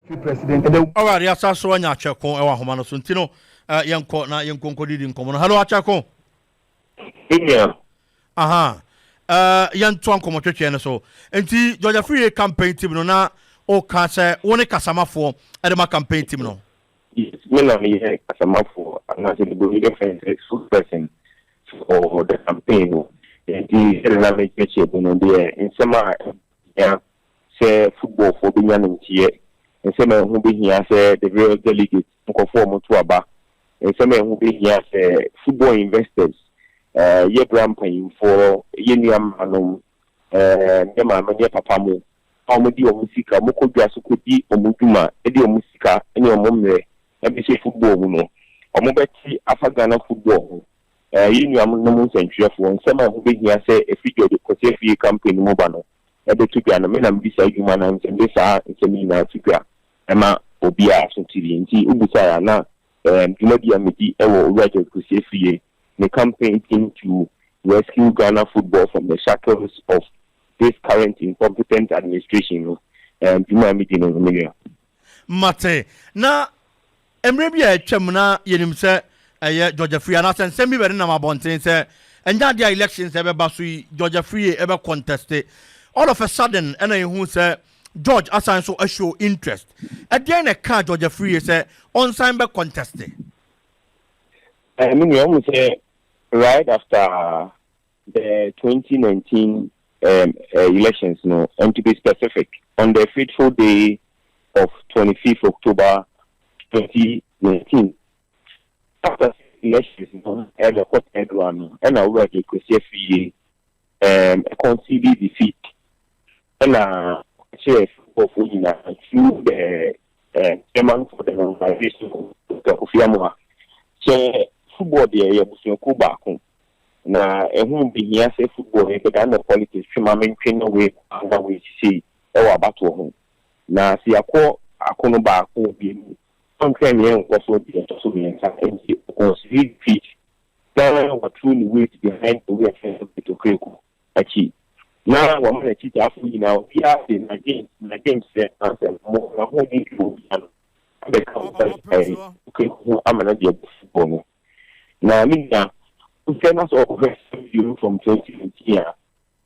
President ɛdɛ. Alright, yɛasa so anya Akyɛko ɛwɔ ahoma no so, nti no yɛnkɔ na yɛnkɔ nkɔdidi nkɔmmɔ no. Hello, Akyɛko. Nua. Aha, yɛntoa nkɔmmɔtwetweɛ no so. Nti George Afriyie campaign team no, na woka sɛ wo ne kasamafoɔ ɛde ma campaign team no? Yes, me na meyɛ kasamafoɔ anaasɛ de bɔbi bɛfrɛ sɛ spokesperson for the campaign no. Nti sɛde na mekyerɛkyerɛ mu no deɛ, nsɛm a ɛhia sɛ footballfoɔ bɛnya no nteɛ, nsɛm a ɛho bɛhia sɛ the various delegates, nkɔfoɔ a wɔto aba, nsɛm a ɛho bɛhia sɛ football investors, yɛ bra mpanyimfoɔ, yɛ nuamanom, yɛ maame ne yɛ papa mu a wɔde wɔn sika, wɔkɔ dwa so kɔdi wɔn dwuma, de wɔn sika ne wɔn mmerɛ ɛbɛhyɛ football mu no, wɔn bɛte afa Ghana football ho. Yɛ nuanom nsɛntwerɛfoɔ, nsɛm a ɛho bɛhia sɛ ɛfiri George Kwasi Afriyie campaign mu ba no ɛbɛto dwa no, me na medi saa adwuma no, nsɛm de saa nsɛm nyinaa to dwa ɛma obiara so te bi. Nti wobusaeɛ a, na dwumadi a medi ɛwɔ Owura George Kwasi Afriyie ne campaign team to rescue Ghana football from the shackles of this current incompetent administration no, dwuma a medi no, me nua. Mate. Na mmerɛ bi a atwam na yɛnim sɛ ɛyɛ George Afriyie anaasɛ nsɛm bi bɛde nam abɔnten sɛ ɛnyɛ adeɛ a elections ɛbɛba so yi, George Afriyie ɛbɛ contest. All of a sudden ɛna yɛhu sɛ George asan so show interest. Ɛdeɛn na ɛka George Afriyie sɛ ɔnsan bɛ contest? Me nua, wɔn sɛ right after the 2019 elections no, and to be specific, on the fateful day of 25th October 2019, after elections no ɛna kɔ third one no, ɛna Owura George Kwasi Afriyie concede defeat, ɛna kyerɛ footballfoɔ nyinaa through the chairman for the organization, Dr. Kofi Amoah, sɛ football deɛ, yɛ abusuakuo baako na ɛho behia sɛ football yɛ bɛda na politics twema mentwe na wei na wei sisei ɛwɔ abatoɔ ho, na sɛ yɛakɔ akono baako mmienu, ɔntwɛn yɛn nkɔ so deɛ ɛtɔ so mmiɛnsa. Nti ɔconcede defeat na watu ne weight behind the way afɛn Okraku akyi na wɔn n'akyi taafo nyinaa, obiara de n'agye nkyerɛ ansɛm mo n'ahoɔden fi obiara no abɛka Okraku ho ama no deɛ ɛbɔ football no. Na me nua, nhwɛ na sɛ ɔkɔhwɛ video from 2019 a,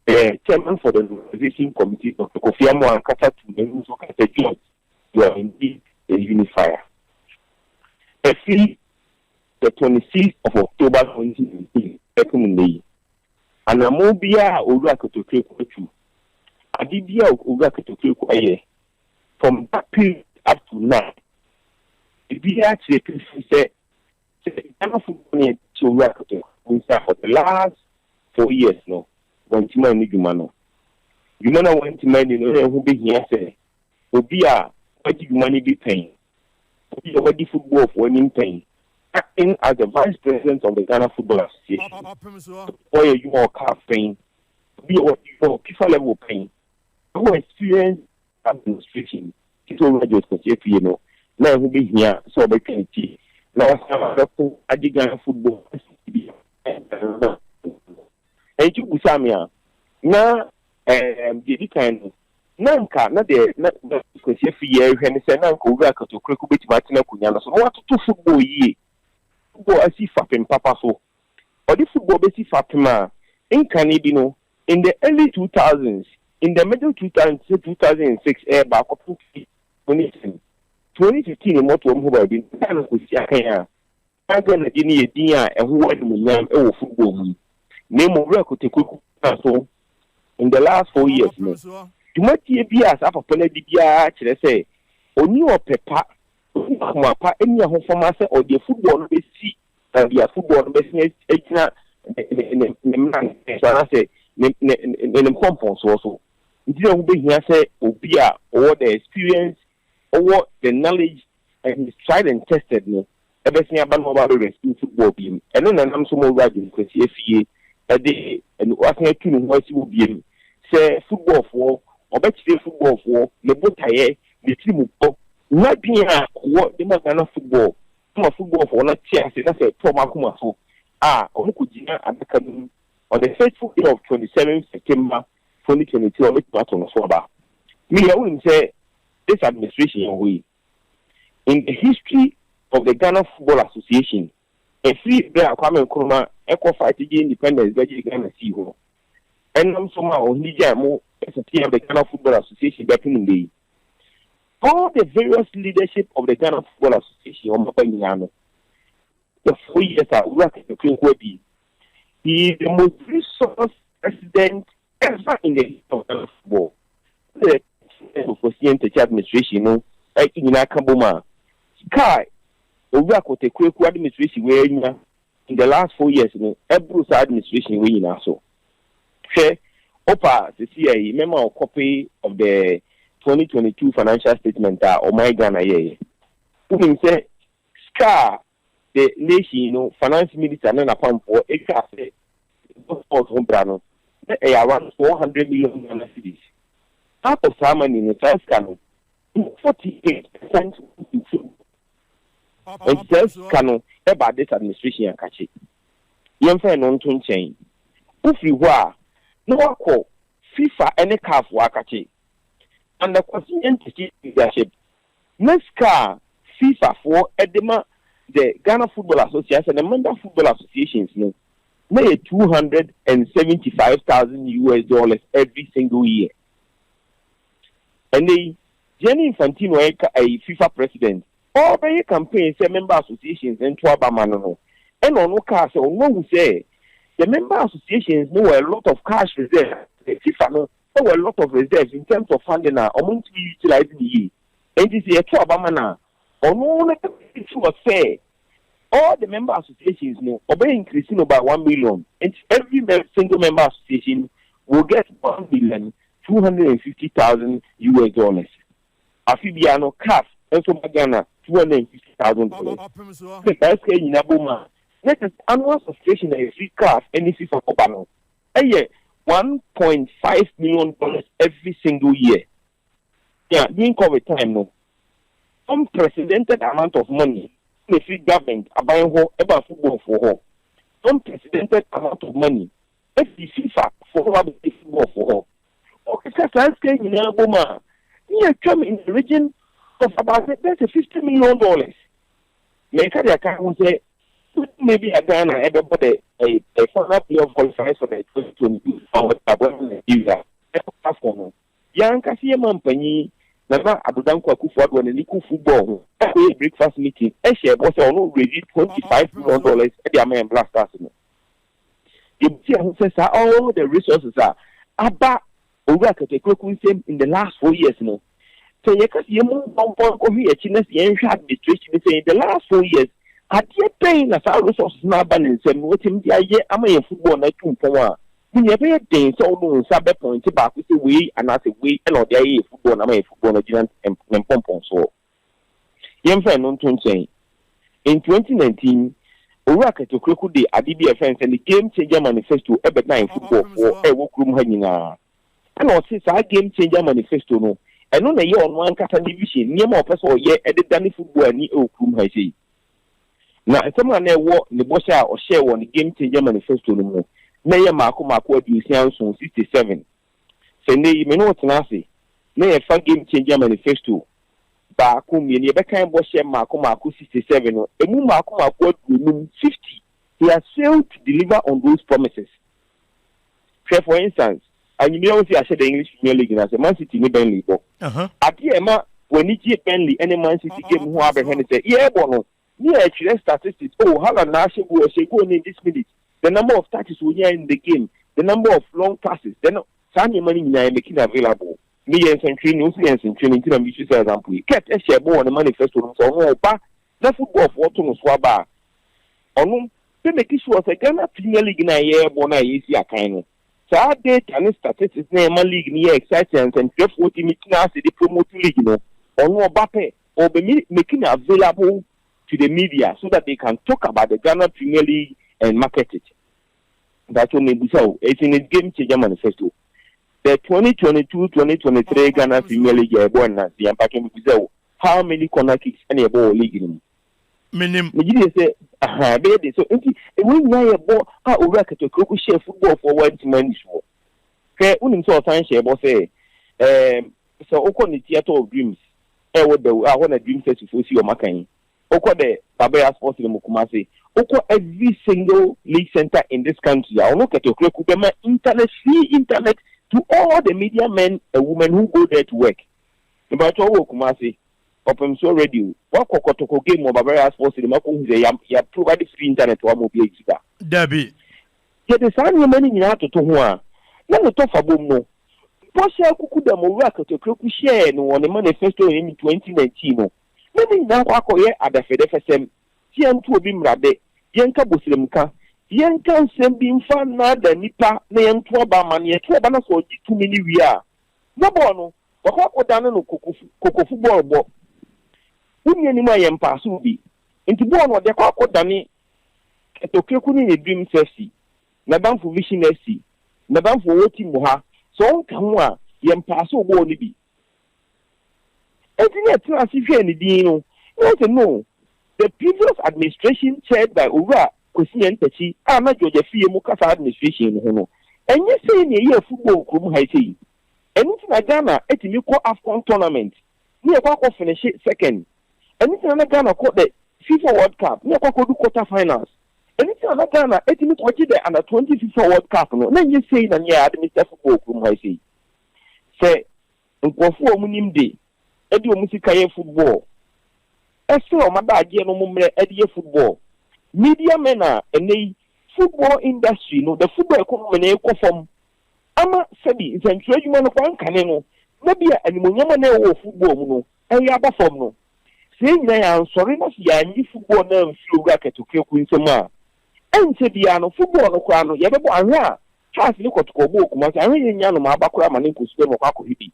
the chairman for the organization committee, Dr. Kofi Amoah, ankasa tu n'anim so kasa, "George, you are indeed a unifier." Ɛfiri the 26th of October 2019 ɛkum nne yi, anamo biara a Owura Kurt Okraku atu, ade bi a Owura Kurt Okraku ayɛ from that period up to now, ebiara kyerɛ pefee sɛ Ghana football ne yɛde kyɛ Owura Kurt Okraku nsa for the last 4 years no, wɔntumi anni dwuma no. Dwuma no a wɔntumi anni no, ɛna ɛho behia sɛ obi a wagye dwuma no bi pɛn, obi a wadi football foɔ anim pɛn, acting as the vice president of the Ghana Football Association, wɔyɛ adwuma wɔ CAF pɛn, obi a wadi adwuma wɔ FIFA level pɛn, ɛwɔ experience administration títí Owura George Kwasi Afriyie no, na ɛho behia sɛ ɔbɛtwa ne ti na wasan abɛko agye Ghana football bi. Ɛnti busa me a, na deɛ di kan no, na nka na deɛ na Kwasi Afriyie ɛhwɛ ne sɛ na nka Owura Kurt Okraku bɛtumi atena akonnwa no so na watoto football yie, football asi fapem papa so. Ɔde football bɛsi fapem a nkane bi no in the early 2000s, in the middle 2000s, sɛ 2006 ɛɛba akɔpem 2010, 2015 mmɔtoɔ mu hɔ baabi na no kɔsi akan a na Ghana di ne yɛ din a ɛho wɔ animuonyam ɛwɔ football mu yi. Na mmom Owura Kurt Okraku na so in the last 4 years no, dwumadie bi a saa papa no adi biara kyerɛ sɛ ɔni ɔpɛ pa, ɔni akoma pa, ɛni ahofama sɛ ɔde football no bɛsi baabi a football no bɛsi agyina ne mmara so anaasɛ ne mpɔmpɔnsoɔ so. Nti na ɛho bɛhia sɛ obi a ɔwɔ the experience, ɔwɔ the knowledge and he's tried and tested no ɛbɛsen aba na ɔba bɛ rescue football bi mu. Ɛno na nam so ma Owura George Kwasi Afriyie ɛde ɛno wasan atu ne ho asi wɔ biem sɛ footballfoɔ, ɔbɛkyerɛ footballfoɔ ne botaeɛ, ne tiri mu bɔ n'adwene a ɔwɔ de ma Ghana football, ma footballfoɔ no te ase na sɛ ɛtɔ ɔmo akoma so a, ɔmo kɔ gyina adaka no mu on the fateful day of 27 September 2022, ɔmo tumi ato no so aba. Mi yɛ wonim sɛ this administration yɛn hɔ yi. In the history of the Ghana Football Association, ɛfiri berɛ a Kwame Nkrumah ɛkɔ fight gye independence bɛgye Ghana sii hɔ, ɛnam so ma Ohene Djan mo ɛset up the Ghana Football Association bɛpem ndɛ yi, all the various leadership of the Ghana Football Association wɔn aba nyinaa no, the 4 years a Owura Kurt Okraku adi, he is the most resource president ever in the history of Ghana football. The Kwasi Nyantakyi administration no nyinaa ka bom a, sika a Owura Kurt Okraku administration wei anya in the last 4 years no, ɛboro saa administration wei nyinaa so. Hwɛ, opa sisi yi mɛma o copy of the 2022 financial statement a ɔman Ghana yɛyɛ. Wonim sɛ sika a the nation no finance minister ne n'apamfoɔ atwa sɛ sports ho bra no na ɛyɛ around 400 million Ghana cedis. Out of saa money no, saa sika no, 48% to, nti saa sika no ɛba this administration akakye. Yɛmfa no nto nkyɛn. Wofiri hɔ a na wakɔ FIFA ne CAF wɔ akakye under Kwasi Nyantakyi leadership na sika a FIFA foɔ ɛde ma the Ghana Football Association, the member football associations no, na yɛ US$275,000 every single year. Ɛnɛ yi Gianni Infantino ɛyɛ ɛyɛ FIFA president, ɔbɛyɛ campaign sɛ member associations nto aba ma no, ɛna ɔno kaa sɛ ɔno ahu sɛ the member associations no wɔ a lot of cash reserve, FIFA no wɔ a lot of reserves in terms of funding a ɔmo ntumi utilize ne yie. Nti sɛ yɛto aba ma no a, ɔno no sure sɛ all the member associations no, ɔbɛyɛ increase no by 1 million, nti every single member association will get US$1,250,000. Afi bia no, CAF nso ma Ghana $250,000. Sɛ saa sika nyinaa bɔ mu a, na kyerɛ sɛ annual subscription a yɛfiri CAF ne FIFA kɔba no ɛyɛ $1.5 million every single year. Yeah, during COVID time no, unprecedented amount of money na efiri government aban hɔ ɛba football foɔ hɔ, unprecedented amount of money efi FIFA foɔ hɔ abɛdi football foɔ hɔ. Ɔkeka saa sika nyinaa bɔ mu a, ne yɛ twam in the region of about bɛsɛ $50 million. Mɛka de aka ho sɛ maybe a Ghana ɛbɛbɔ the ɛ final playoff qualifiers for the 2022 ɔwɔ Nigeria ɛkɔ AFCON no, yɛn ankasa yɛ ma mpanyin Nana Addo Dankwa Akufo Addo n'ani kɔ football ho ɛkɔyɛ breakfast meeting, ɛhyɛ ɛbɔ sɛ ɔno raise $25 million ɛde ama yɛn Black Stars no. Yɛbuti ɛho sɛ saa all the resources a aba Owura Kurt Okraku nsɛm in the last 4 years no, sɛ yɛka sɛ yɛmu bɔnbɔn kɔhwe akyi na sɛ yɛnhwɛ administration sɛ in the last 4 years adeɛ bɛn na saa resources no aba ne nsɛm no wɔtumi de ayɛ ama yɛn football no atu mpɔn a, ne nea ɛbɛyɛ den sɛ ɔno nsa bɛpɔnte baako sɛ wei anaasɛ wei ɛna ɔde ayɛ yɛ football no ama yɛ football no gyina ne mpɔmpɔn soɔ. Yɛmfa no nto nkyɛn. In 2019, Owura Kurt Okraku de ade bi a ɛfɛn sɛ ne Game Changer Manifesto ɛbɛdan football foɔ ɛwɔ kurom ha nyinaa, ɛna ɔse saa Game Changer Manifesto no, ɛno na ɛyɛ ɔno ankasa ne vision, nneɛma a ɔpɛ sɛ ɔyɛ ɛde dane football ani ɛwɔ kurom ha sei. Na nsɛm a na ɛwɔ ne bɔhyɛ a ɔhyɛɛ wɔ ne Game Changer Manifesto no mu na ɛyɛ maako maako 67, 67. Sɛ nne yi me ne wo tena ase na yɛfa Game Changer Manifesto baako, mmienu, yɛbɛkan bɔhyɛ maako maako 67 no, emu maako maako 50, 50, he has failed to deliver on those promises. Hwɛ, for instance, anwummerɛ wo si ahyɛ the English Premier League na sɛ Man City ne Burnley bɔ, adeɛ ɛma w'ani gye Burnley ne Man City game ho abɛhwɛ ne sɛ yɛrebɔ no ne yɛkyerɛ statistics: oh, Haaland na ahyɛ goal, ɔhyɛ goal in this minute, the number of touches wonya in the game, the number of long passes, then saa nneɛma no nyinaa making available. Me yɛ nsɛntwerɛ ni, nso yɛ nsɛntwerɛ ni, nti na mi sɛ example yi. Kurt ɛhyɛ bɔ wɔ ne manifesto no sɛ ɔno ɔba na football foɔ to no so aba a, ɔno bɛ make sure sɛ Ghana Premier League na yɛrebɔ na yɛsi akan no, saa data ne statistics na ɛma league no yɛ exciting, nsɛntwerɛfoɔ ti mi tena ase de promote league no, ɔno ɔba pɛ ɔbɛ making available to the media so that they can talk about the Ghana Premier League and market it. That's what maybe so. It's in his Game Changer Manifesto. The 2022-2023 Ghana Premier League, ɛbɔ nnansi, mpatwa, how many corner kicks ɛna ɛbɔ wɔ league no mu? Minim. Megye di sɛ aha ɛbɛyɛ de so, nti ewu nyinaa yɛ bɔ a Owura Kurt Okraku hyɛ football foɔ wɔ ntoma ni soɔ. Hwɛ, wonim sɛ ɔsan hyɛ bɔ sɛ sɛ wokɔ ne Theatre of Dreams Ɛwɔ Dawu a hɔ na Dreams FC foɔ si wɔn akan. Wokɔ the Baba Yara Sports Stadium wɔ Kumasi, wokɔ every single league centre in this country a, ɔno Kurt Okraku bɛma internet, free internet to all the media men and women who go there to work. Mepakyɛw wowɔ Kumasi, Ɔpemsoɔ Radio, woakɔ Kɔtɔkɔ game wɔ Baba Yara Sports Stadium akɔhu sɛ yɛ yɛ provide free internet wɔ ama obi ayi sika? Dabi. Yɛde saa nneɛma no nyinaa toto ho a, na ne tɔfabom no, bɔhyɛ akukudam Owura Kurt Okraku hyɛɛ no wɔ ne manifesto in 2019 no, na ne nyinaa akɔ akɔyɛ adɛfɛdɛfɛsɛm, sɛ yɛnto obi mmrade, yɛnka bosremka, yɛnka nsɛm bi mfa nnaadaa nnipa na yɛnto aba mma no, yɛto aba na sɛ ɔgye tumi no wie a, na bɔɔl no, wakɔ akɔdane no kokofu, kokofu bɔɔlbɔ. Wonni anim a yɛmpaaso wo bi. Nti bɔɔl no ɔde akɔ akɔdane Kɛtɔkreku ne ne Dreams FC, n'adamfo Vision FC, n'adamfo ɔwɔ team ha, sɛ ɔnka ho a, yɛmpaaso wo bɔɔl no bi. Enti na yɛtenaa ase hwɛɛ ne din no, na yɛse no, the previous administration chaired by Owura Kwesi Nyantakyi a na George Afriyie mu ka saa administration no ho no, ɛnyɛ sei na yɛyɛɛ football wɔ kurom ha yi sei. Ɛno nti na Ghana tumi kɔ Afcon tournament na yɛkɔ akɔ finishe second. Ɛno nti na na Ghana kɔ the FIFA World Cup na yɛkɔ akɔdu quarter finals. Ɛno nti na na Ghana tumi kɔgye the under 20 FIFA World Cup no. Na ɛnyɛ sei na ne yɛ administer football wɔ kurom ha yi sei. Sɛ Nkurɔfoɔ a wɔnim de de wɔn sika yɛ football srɛ wɔn adagyeɛ no wɔn mmerɛ de yɛ football. Media men a ɛnnɛ yi football industry no, the football economy no rekɔ fam ama sɛbi nsɛntwerɛ adwuma no koraa nkane no na bi a animuonyam a na ɛwɔ wɔ football mu no ɛreyɛ aba fam no. Sɛ yɛn nyinaa yɛansɔre na sɛ yɛannye football no amfiri Owura Kurt Okraku nsam a, ɛnkyɛ biara no football no koraa no yɛbɛbɔ ahwɛ a Charles ne kɔtɔkɔ bɔɔ Kumasi ahwɛ yɛ nnya anomaa ba koraa ma ne nkɔ sukuu na ɔkɔ akɔhwɛ bi.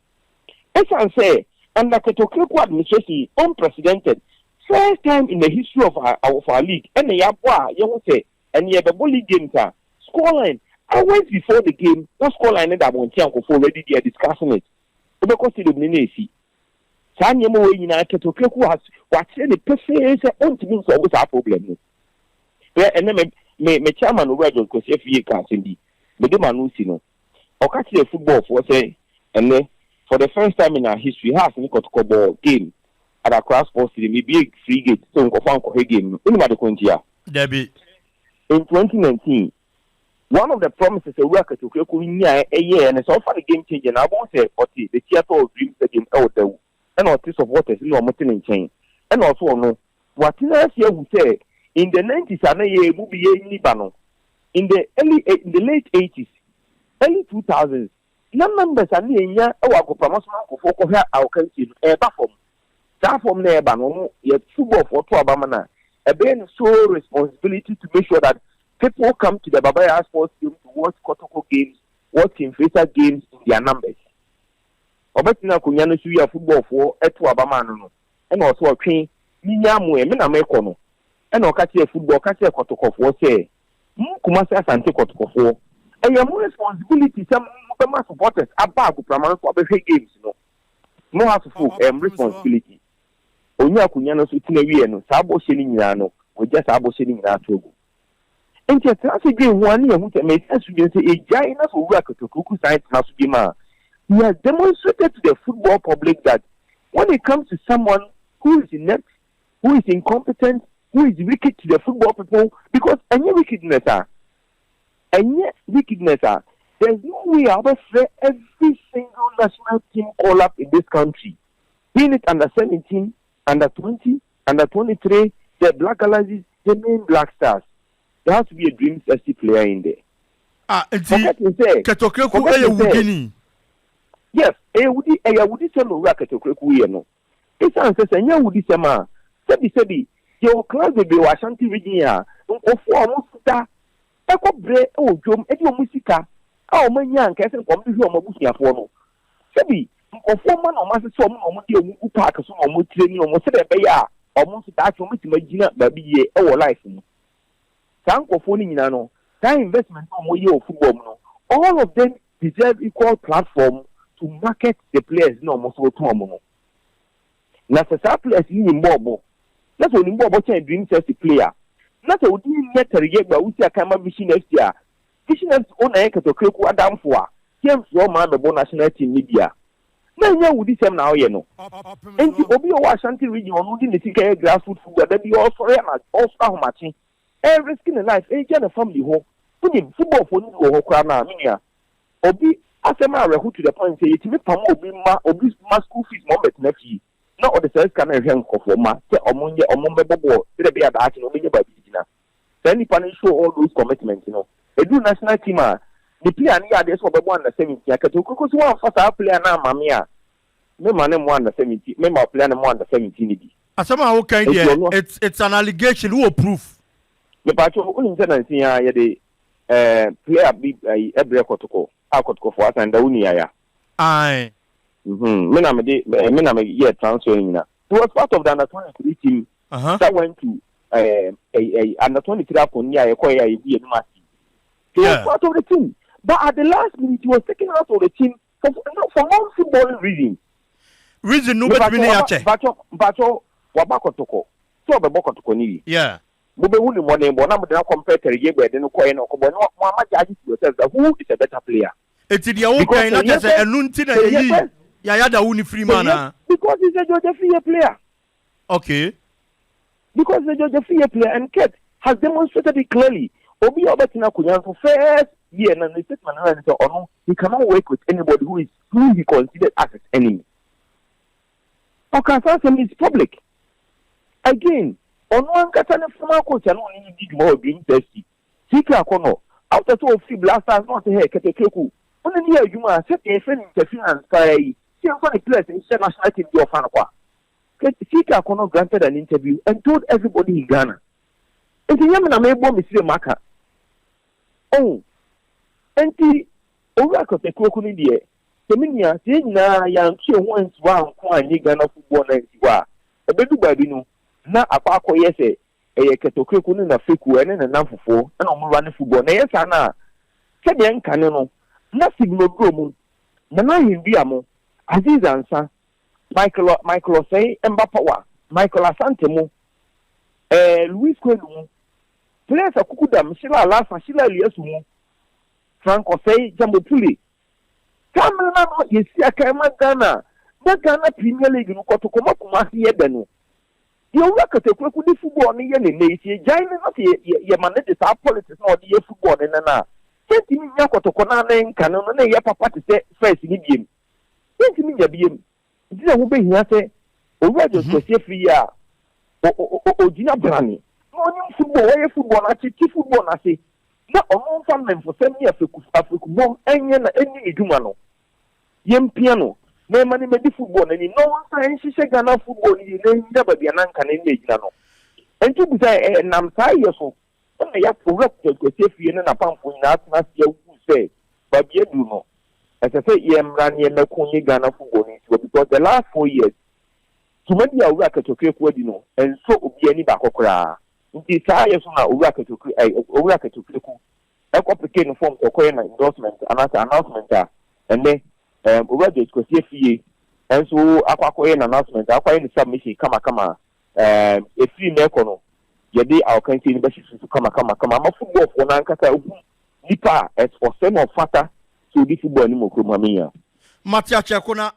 Esiane sɛ under Kurt Okraku administration yi unprecedented first time in the history of our of our league ɛna yɛabɔ a yɛho sɛ ɛne yɛbɛbɔ league games a score line hours before the game na score line no da abɔnten a nkurɔfoɔ already they are discussing it. Wobɛkɔ stadium no na esi. Saa nneɛma wei nyinaa Kurt Okraku has wakyerɛ no pefee sɛ ɔntumi nsɔlve saa problem no. Hwɛ, ɛnnɛ me, me, me chairman Owura George Kwasi Afriyie kaa asɛm bi, mede m'ano resi no. Ɔka kyerɛɛ footballfoɔ sɛ ɛnnɛ, for the first time in our history, Hearts ne Kɔtɔkɔ bɔɔ game at Accra Sports Stadium, yɛbuee free gate sɛ nkurɔfoɔ ankɔhwɛ game no. Wonim ade ko ntia? Dabi. In 2019, one of the promises Owura Kurt Okraku nyae yɛeɛ ne sɛ ɔfa no game changer na wobɛhu sɛ ɔte the theatre of dreams stadium wɔ Dawu ɛna ɔte supporters ne wɔn te ne nkyɛn ɛna ɔso ɔno Watena ase ahu sɛ in the nineties a na yɛn mu bi yɛrenyini ba no, in the early in the late eighties, early 2000s, na numbers a na yɛnya wɔ agoprama so ma nkurɔfoɔ kɔhwɛ agokansie no, ɛreba fam. Saa fam no a ɛreba no, wɔn yɛ footballfoɔ to aba ma no a, ɛbɛyɛ no sole responsibility to make sure that people come to the Baba Yara Sports Stadium to watch Kotoko games, watch King Faisal games in their numbers. Ɔbɛtena akonnwa no so wie a footballfoɔ to aba maa no no, Ɛna ɔse ɔtwe me nyaa mo ɛ, me na mekɔ no. Ɛna ɔka kyerɛɛ football, ɔka kyerɛɛ kɔtɔkɔfoɔ sɛ, mo Kumasi Asante kɔtɔkɔfoɔ, ɛyɛ mo responsibility sɛ mo mobɛma supporters aba agoprama no so abɛhwɛ games no. Mo Hearts folk, ɛyɛ mo responsibility. Ɔnyaa akonya no so tena wieɛ no, saa bɔhyɛ no nyinaa no, wagya saa bɔhyɛ no nyinaa ato agu. Enti yɛtena ase dwen ho a na yɛhu sɛ Mesia su bio sɛ egyae na sɛ Owura Kotokuku san tena so bio a, he has demonstrated to the football public that when it comes to someone who is inept, who is incompetent, who is wicked to the football people, because ɛnyɛ wickedness a, ɛnyɛ wickedness a, there's no way a wobɛfrɛ every single national team call up in this country, being it under 17, under 20, under 23, the Black Galaxies, the main Black Stars. There has to be a Dreams FC player in there. Ah, nti Kurt Okraku yɛ wudini? Yes, ɛyɛ wudi, ɛyɛ awudisɛm na Owura Kurt Okraku yɛ no. Esiane sɛ sɛ ɛnyɛ awudisɛm a, sɛbisɛbi, yɛwɔ clans bebree wɔ Ashanti region a nkurɔfoɔ a wɔn da kɔ brɛ wɔ dwam de wɔn sika a wɔanya a anka ɛsɛ nka wɔde hwɛ wɔn abusuafoɔ no. Sɛbi, nkurɔfoɔ mma na wɔasesa wɔn na wɔde wɔn gu park so na wɔretraini wɔn sɛdeɛ ɛbɛyɛ a wɔn nso daakye wɔbɛtumi agyina baabi yie wɔ life mu. Saa nkurɔfoɔ no nyinaa no, saa investment no a wɔyɛ wɔ football mu no, all of them deserve equal platform to market the players na wɔn nso wɔtɔn wɔn no. Na sɛ saa players yi nim bɔɔl bɔ, na sɛ onim bɔɔl bɔ kyɛn Dreams FC player, na sɛ odi nyɛ Terry Yegba a wosi akan ma Vision FC a, Vision FC owner yɛ Kurt Okraku adamfo a, yɛmfrɛ ɔma abɛbɔ national team no bi a. Na ɛnyɛ awudisɛm na ɔyɛ no. Nti obi a ɔwɔ Ashanti Region, ɔno de ne sika yɛ grassroot football, da bi ɔsɔre ana ɔsɔre ahomakye, ɛrisk ne life, ɛgya ne family hɔ. Wonim, footballfoɔ no bi wɔ hɔ koraa no a, me nua, obi asɛm awerɛho to the point sɛ yɛtumi pam obi ma obi ma school fees ma ɔmbɛtena fie na ɔde saa sika no rehwɛ nkurɔfoɔ ma sɛ ɔmo nyɛ ɔmo mbɛbɔ bɔɔl sɛdeɛ ɛbɛyɛ a daakye no ɔbɛnya baabi gyina. Saa nipa no show all those commitment no. Ɛduru national team a, ne player no yɛ adeɛ sɛ ɔbɛbɔ under 17 a, Kurt Okraku sɛ woamfa saa player no amma me a, mema no mmɔ under 17, mema player no mmɔ under 17 no bi. Asɛm a woka yi Nti deɛ, ɔno it's an allegation, wowɔ proof? Mepatwo, wonim sɛ nansi a yɛde player bi ayi ɛbrɛ Kɔtɔkɔ a Kɔtɔkɔfoɔ asan da wo nua ya. Ae. Me na mede me na meyɛ transfer no nyina. He was part of the under 23 team that went to under 23 AFCON ni a yɛkɔɛ a yɛgu yɛn anim ase. He was part of the team, but at the last minute he was taken out of the team for no, for non-footballing reasons. Reason no wobɛtumi ne yɛakyɛ? Mpatwɔ, mpatwɔ, waba Kɔtɔkɔ sɛ ɔbɛbɔ Kɔtɔkɔ no bi. Mobɛhu ne mmɔdenbɔ na mode no akɔmpɛ Terry Yegbe de no kɔɛ na ɔkɔbɔ na mo ama judge to yourself that who is a better player. Eti deɛ Because wokan na sɛ kyerɛ sɛ yɛpɛ ɛno nti na sɛ yɛyi yɛpɛ Yaya Dawu ne firi mu sɛ yɛ anaa? Because he's a George Afriyie player. Because he's a George Afriyie player and Kurt has demonstrated it clearly. Obi a ɔbɛtena akonnwa nso first year na ne statement no ne sɛ ɔno he cannot work with anybody who he considered as his enemy. Ɔka saa asɛm is public. Again, ɔno ankasa ne former coach a na ɔne no di dwuma wɔ Dreams FC, CK Akonnor, after sɛ ɔfiri Black Stars na ɔsɛ, "Hey, Kurt Okraku, ɔne ne yɛ adwuma a sɛdeɛ yɛfrɛ no interference paa yi, sɛ yɛmfa ne players nhyɛ national team bi ɔfa no kɔ a." CK Akonnor granted an interview and told everybody in Ghana. Nti nyɛ me na mebɔ me sire maka. Oh, nti owura Kurt Okraku no deɛ, sɛ me nua, sɛ yɛn nyinaa yɛanto yɛn ho ansi hɔ anko anyɛ Ghana football no ansi hɔ a, ɛbɛdu baabi no na akɔ akɔyɛ sɛ ɛyɛ Kurt Okraku ne n'afekuo ɛne ne namfofoɔ ɛna ɔmo wura ne football. Na ɛyɛ saa no a, sɛdeɛ nkane no na Signoduro mu, Nana Ahindua mo, Aziz Ansa, Michael Osei Mbapawa, Michael Asante mo, Louis Kwenu mu, players akukudam, Sheila Alasa, Sheila Eliasu mu, Frank Osei, Jambo Pule. Saa mmerɛ no ano yɛsi akan ma Ghana na Ghana Premier League no Kɔtɔkɔma Kumase yɛ dɛ no. Deɛ owura Kurt Okraku de football no yɛ ne nnɛ yi, sɛ yɛgyae no na sɛ yɛma no de saa politics na ɔde yɛ football no nɛ no a, yɛntumi nya Kɔtɔkɔ no anan nka no no na ɛyɛ papa te sɛ first no biem. Yɛntumi nya biem. Nti na ho bɛhia sɛ owura George Kwasi Afriyie a ɔgyina brane na ɔnim football, wɔyɛ football no ase, te football no ase, na ɔno mfa mmɛmfosɛm ne afekubɔ ɛnyɛ na ɛnni ne dwuma no. Yɛmpia no na ɛma no mmɛdi football n'anim na ɔnsan nhyehyɛ Ghana football no yie na ɛnyina baabi a nanka no ɛnna ɛgyina no. Nti bisa ɛnam saa yɛ so ɛna yɛ owura George Kwasi Afriyie ne n'apamfoɔ nyinaa atena ase ahu sɛ baabi aduru no, ɛsɛ sɛ yɛmmra ne yɛmmɛko nye Ghana football no nsi hɔ, because the last 4 years dwumadi a owura Kurt Okraku adi no ɛnsɔ obi ani baako koraa. Nti saa yɛ so na owura Kurt Okraku ɛkɔ pick no form sɛ ɔkɔyɛ na endorsement anaasɛ announcement a ɛnɛ owura George Kwasi Afriyie ɛnso akɔ akɔyɛ no announcement, akɔyɛ ne submission kamakama. Efiri na ɛkɔ no, yɛde awokansie no bɛhyehyɛ so kamakamakama ama footballfoɔ no ankasa ehu nipa a ɔsɛ na ɔfata sɛ odi football anim wɔ kurom ha, menya. Mate akyɛ ko na.